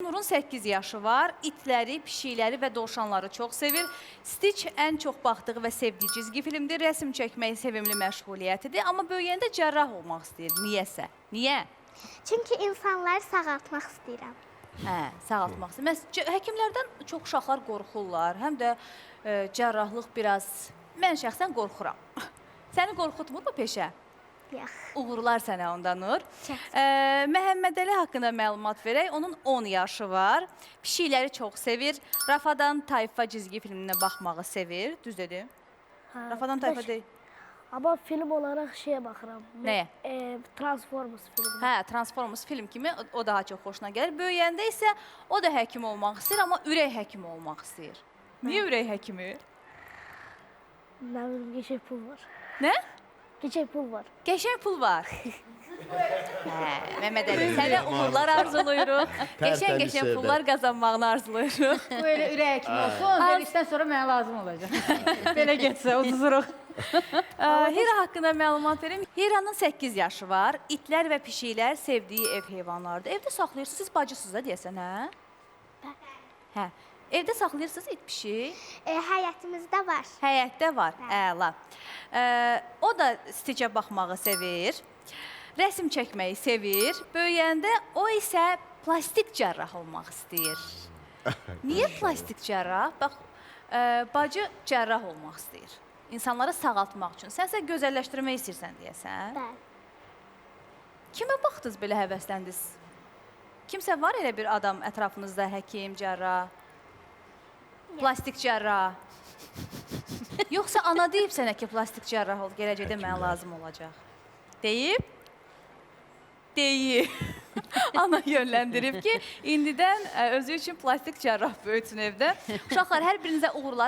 Nurun 8 yaşı var. İtləri, pişikləri və dovşanları çox sevir. Stitch ən çox baxdığı və sevdiyi cizgi filmdir. Rəsm çəkmək sevimli məşğuliyyətidir, amma böyüyəndə cərrah olmaq istəyir. Niyəsə. Niyə? Çünki insanları sağaltmaq istəyirəm. Hə, sağaltmaq istəyir. Məs həkimlərdən çox uşaqlar qorxurlar. Həm də cərrahlıq biraz mən şəxsən qorxuram. Səni qorxutmur bu peşə? Yox. Uğurlar sənə onda Nur. Çox. Məhəmmədəli haqqında məlumat verək. Onun 10 yaşı var. Pişikləri çox sevir. Rafadan Tayfa cizgi filminə baxmağı sevir. Düz dedim? Hə, Rafadan bir də Tayfa deyil. Amma film olaraq şeyə baxıram. Nəyə? Transformers filminə. Hə, Transformers film kimi o daha çox xoşuna gəlir. Böyüyəndə isə o da həkim olmaq istəyir, amma ürək həkimi olmaq istəyir. Niyə ürək həkimi? Nə bilim, qəşəng pul var. Nə? Qəşəng pul var. Qəşəng pul var. Hə, Məmməd Əli, sənə uğurlar arzulayırıq. Qəşəng-qəşəng evdə. pullar qazanmağını arzulayırıq. Bu elə ürək həkimi olsun, verişdən sonra mənə lazım olacaq. Belə getsə uduzuruq. Hira haqqında məlumat verim. Hiranın 8 yaşı var. İtlər və pişiklər sevdiyi ev heyvanlarıdır. Evdə saxlayırsınız, siz bacısınız da deyəsən, hə? Hə. Evdə saxlayırsınız it pişik? Həyətimizdə var. Həyətdə var. Əla. O da sticə baxmağı sevir. Rəsm çəkməyi sevir. Böyüyəndə o isə plastik cərrah olmaq istəyir. Niyə plastik cərrah? Bax, bacı cərrah olmaq istəyir. İnsanları sağaltmaq üçün. Sənsə gözəlləşdirmək istəyirsən deyəsən. Bəli. Kimə baxdınız belə həvəsləndiniz? Kimsə var elə bir adam ətrafınızda həkim, cərrah, plastik cərrah? Yoxsa ana deyib sənə ki, plastik cərrah ol, gələcəkdə mənə Həkimlər. lazım olacaq. Deyib? Deyib. Ana yönləndirib ki, indidən özü üçün plastik cərrah böyütsün evdə. Uşaqlar, hər birinizə uğurlar.